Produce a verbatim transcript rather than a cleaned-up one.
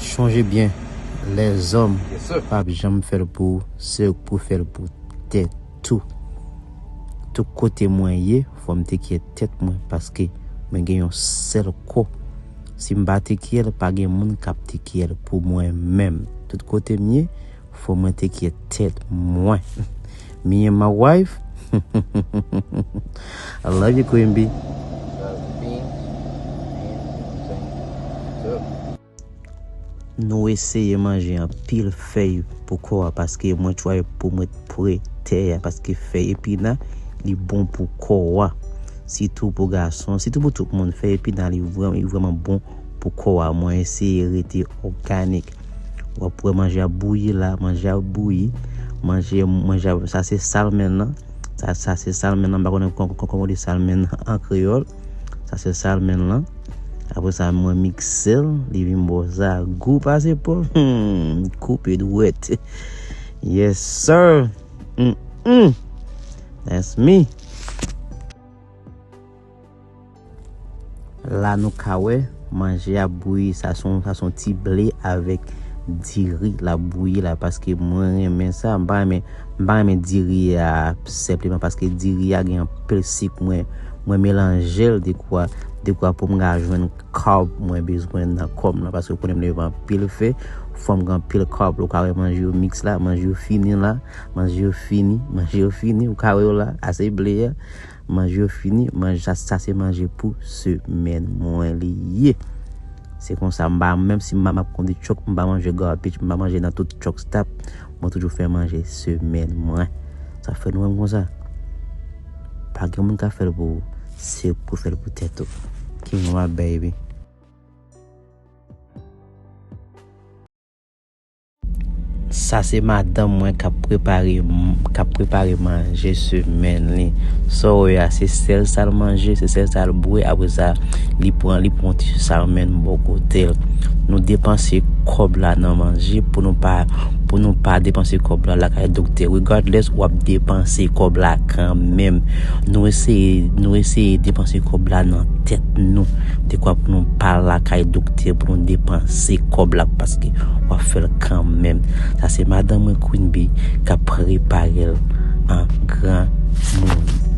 Chonje byen, lèzòm p ap janm fè l pou ou, se ou k pou fè l pou tèt ou. Tout kote mwen ye, fò m tekye tèt mwen, paske mwen gen yon sèl kò. Si m pa tekye l, pa gen moun k ap tekye l pou mwen menm. Tout kote m ye, fò mwen tekye tèt mwen. Me and my wife. I love you, Queen Bee. Nou eseye manje anpil fèy pou kò a, paske mwen try pou mwen pre tè a, paske fèy epina, li bon pou kò a. Sitou pou gason, sitou pou tout moun. Fèy epina, li vrèman, li vrèman bon pou kò a. Mwen eseye rete òganik. W ap wè manje ap bouyi la, manje ap bouyi. Manje, manje ap, sa se salmon nan. Sa, sa se salmon nan, m pa konnen kò-, kò-, kòman w di salmon nan an kreyòl. Sa se salmon lan. Apre sa, mwen mikse l, li vin ba w sa gou pase pòv. Hmm, koupe dwèt. Yes, sir. Mm-mm. That's me. La nou ka wè manje ap bouyi, sa se yon, sa se yon ti ble avèk diri l ap bouyi la, paske mwen renmen sa, m pa renmen, m pa renmen diri a senpleman paske diri a gen anpil sik, mwen, mwen melanje l dekwa, dekwa pou m ka jwenn kab mwen bezwen nan kò m lan, paske ou konnen m leve anpil fè, fò m gen anpil kab, ou ka wè manje yo miks la, manje yo fini la, manje yo fini, manje yo fini, ou ka wè yo la, ase ble a. Manje yo fini, manje sa, sa se manje pou semèn mwen li ye. Se konsa, m pa, menm si m, m ap kondi chòk, m pa manje garbage, m pa manje nan tout truck stop, mwen toujou fè manje semèn mwen. Sa fè nou menm konsa. Pa gen moun ka fè l pou ou, se ou k pou fè l pou tèt ou. King Rap, baby. Sa se madanm mwen k ap prepare, k ap prepare manje semèn li. Sa w wè a, se sèl sa l manje, se sèl sa l bwè. Apre sa, li pran, li pran ti salmon bò kote l. Nou depanse kòb la nan manje pou nou pa, pou nou pa depanse kòb la lakay doktè. Regardless, w ap depanse kòb la kanmenm. Nou eseye, nou eseye depanse kòb la nan tèt nou. Dekwa pou nou pa lakay doktè, pou nou depanse kòb la, paske w ap fè l kanmenm. Sa se madanm mwen Queen Bee k ap prepare l an gran moun.